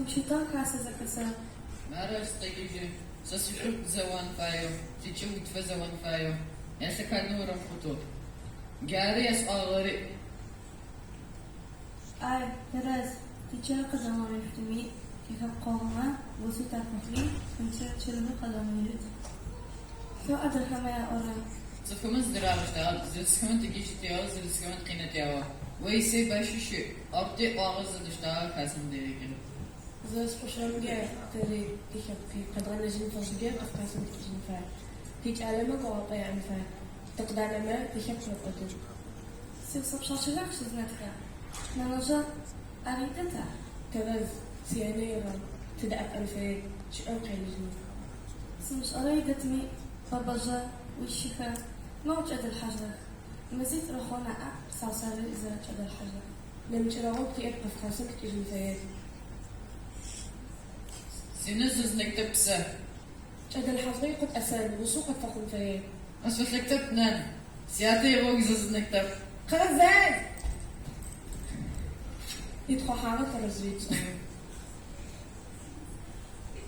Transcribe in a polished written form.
Титӏупщытыгъ хасэ зэхэсыгъ. Мары ащ сыкъекӏыжьы, сэ сишъуз тызэон фаеу, тичӏыгу тыфэзэон фаеу, ялъэхъанэу рэхъутэу. Джары ясӏуагъэри. Ай, тэрэз, тичылэ къыдэмыгъэшъутыми, тилъэпкъэгъумэ гъусэ тафэхъуи, тинчъэ чылэми къыдэмыжъут. Шъо адрэхэмэ яӏорэр? Цӏыфхэмэ зыдырагъэштагъэп, зырызхэмэ тыгуи щытео, зырызхэмэ тыкъинэтео. Моисей бащэ щыӏ, арти ӏуагъэ зэдыштагъэ хасэм дырекӏы. Зэрэсшӏошӏырэмкӏэ, тэри, тилъэпкъи къэдгъэнэжьын фэшӏыкӏэ Кавказым тикӏыжьын фае. Тикӏалэмэ гугъапӏэ яӏэн фае. Тыкъыданэмэ, тилъэпкъ мэкӏоды. Сигъусэ пшъашъэхэр къыщызнэтха? Нэнэжъэ ар идэта? Тэрэз, сянэ егъэн, тыдэӏэпыӏэн фае, чъыӏэм къелыжьыных. Сымышӏэрэ идэтми, Бэбэжъэ, уишыхэр моу кӏэдэлъхьажьыгъэх. Мэзитӏу рэхъоу ныӏэп Саусэры зэрэкӏэдэлъхьажьыгъэр. Нэмыкӏырэ гъогу тиӏэп, Кавказым тикӏыжьын фае. Синэжъ зызнэктэп сэ. Кӏэдэлъхьажьыгъэ икъут Аслъан, гъусэу къытфэхъун фае. Къысфэлъэктэп, нан. Сятэ игъогу зызынэктэп. Къэгъэзэжь! Итхъухьагъэр тэрэзэу тшӏыгъэ.